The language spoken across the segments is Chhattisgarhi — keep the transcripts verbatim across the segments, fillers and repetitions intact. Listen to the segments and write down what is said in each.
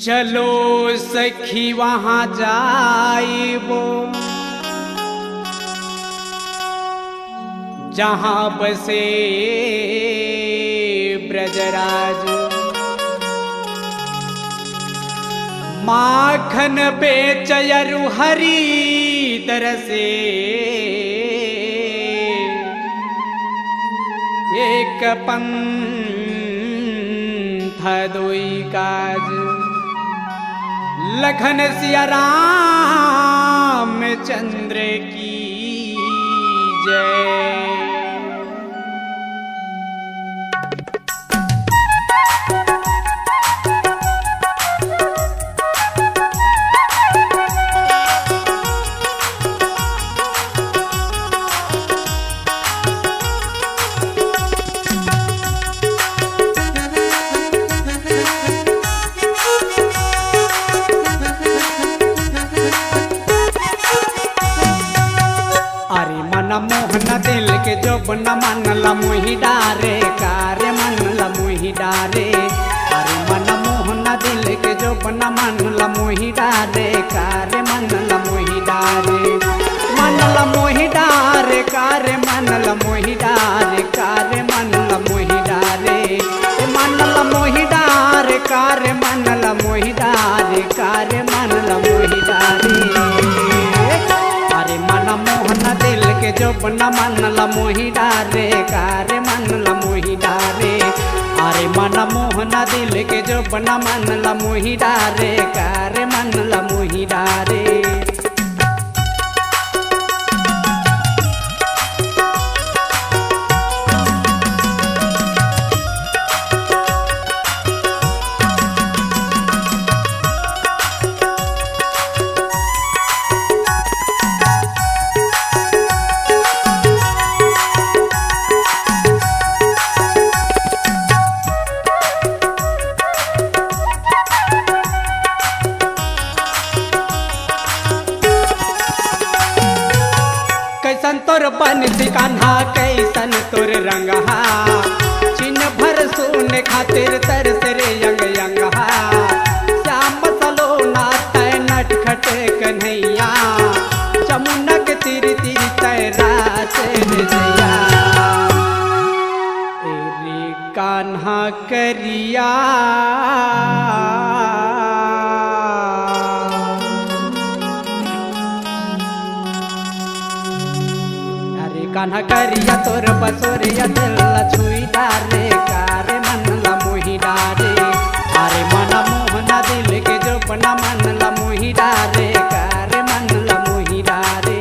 चलो सखी वहाँ जाइबो, जहाँ बसे ब्रजराज। माखन बेचै अरु हरि दरसे, एक पंथ दुई काज। लखन सिया रामचंद्र की जय। अरे मन मोहन दिल के जोबन, मन ल मोहि डारे, कारे मन ल मोहि डारे। अरे मन मोहन दिल के जोबन, मन ल मोहि डारे, कारे मन ल मोहि डारे। मन ल मोहि डारे, कारे मन ल मोहि डारे, कारे मन ल मोहि डारे। ए मन ल मोहि डारे, कारे मन ल मोहि डारे, कारे मन ल मोहि डारे। अरे मन मोहन दिल के जोबन, मन ल मोहि डारे, कारे मन ल मोहि डारे। अरे मन मोहन दिल के जोबन, मन ल मोहि डारे, कारे मन ल मोहि डारे। कैसन तोर बंसी कान्हा, कैसन तोर रंगहा, छिन भर सुने खातिर तरस रे अंग अंगहा। श्याम सलोना तै नटखट कन्हैया, जमुना के तीर तीर तै रास रे जैया। ए रे कान्हा करिया। अरे कान्हा करिया तोर बसोरिया दिल ला छुई डारे, कारे मन ला मोही डारे। अरे मन मोहना दिल के जोपना मन ला मोही डारे, कारे मन ला मोही डारे।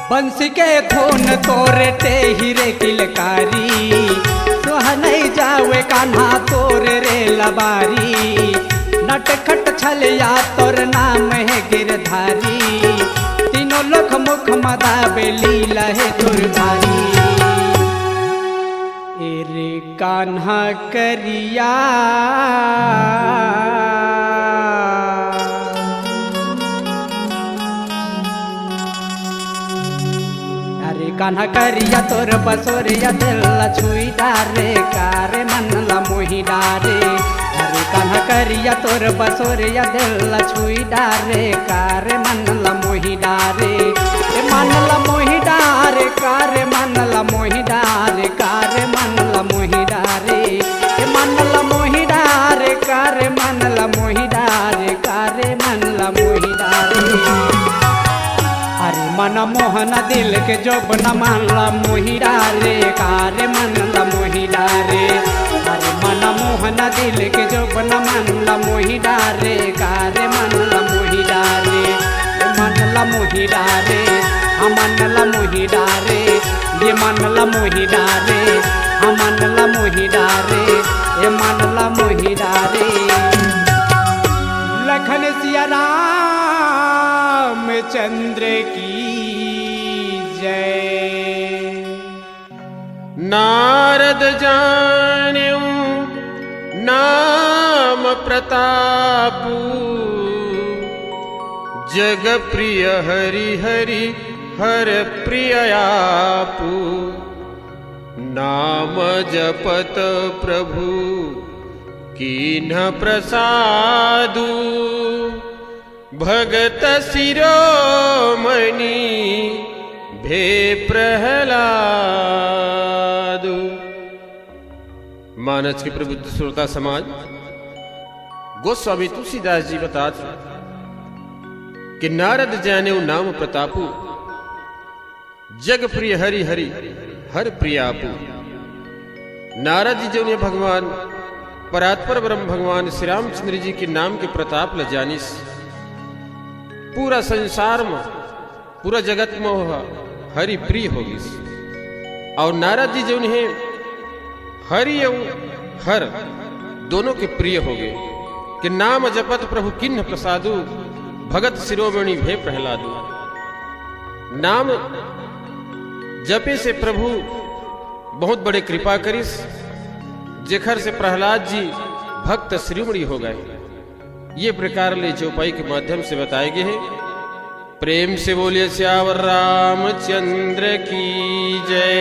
बंसी के धुन तोरे ते हीरे किलकारी, सोहनई जावे कान्हा तोरे रे लबारी। नटखट छलिया तोर नाम हे गिरधारी, तीनों लोक मुख मदाबे लीला हे तोर भारी। ए रे कान्हा करिया। अरे कान्हा करिया तोर बसोरिया दिल ला छुई डारे, कारे मन ला मोही डारे। अरे कान्हा करिया तोर बसोरिया दिल ला छुई डारे, कारे मन ला मोही डारे। ए मन ला मोही डारे, कारे मन ला मोही डारे, कारे मन ला मोही डारे। ए मन ला मोही डारे, कारे मन ला मोही डारे, कारे मन ला मोही डारे। अरे मन मोहन दिल के जोबना मन ला मोही डारे, कारे मन ला मोही डारे। अरे मन मोहन दिल के जोबना मन ला मोही डारे, कारे मन ला मोही डारे। ए मन ला मोही डारे, हमन ला मोही डारे। ये मन ला मोही डारे, हमन ला मोही डारे। ये मन ला मोहिरा रे। लखन सिया रामचंद्र की जय। नारद जानेउ नाम प्रतापु, जग प्रिय हरि हरि हर प्रिय आपु। नाम जपत प्रभु कीन्ह प्रसादु, भगत शिरोमणि भे प्रहलादु। मानस के प्रबुद्ध श्रोता समाज, गोस्वामी तुलसीदास जी बतात कि नारद जानेउ नाम प्रतापु, जग प्रिय हरि हरि हर प्रिय आपु। नारद जी जउन हे भगवान परात्पर ब्रह्म भगवान श्री रामचंद्र जी के नाम के प्रताप ल जानिस। पूरा संसार म, पूरा जगत म ओह हरि प्रिय हो गिस। अउ नारद जी जउन हे हरि अउ हर दोनों के प्रिय हो गे कि नाम जपत प्रभु कीन्ह प्रसादु, भगत शिरोमणि भे प्रहलादु। नाम जपे से प्रभु बहुत बड़े कृपा करिस, जेखर से प्रहलाद जी भक्त शिरोमणि हो गए। ये प्रकार ले चौपाई के माध्यम से बताए गए हैं। प्रेम से बोलिए सियावर रामचंद्र की जय।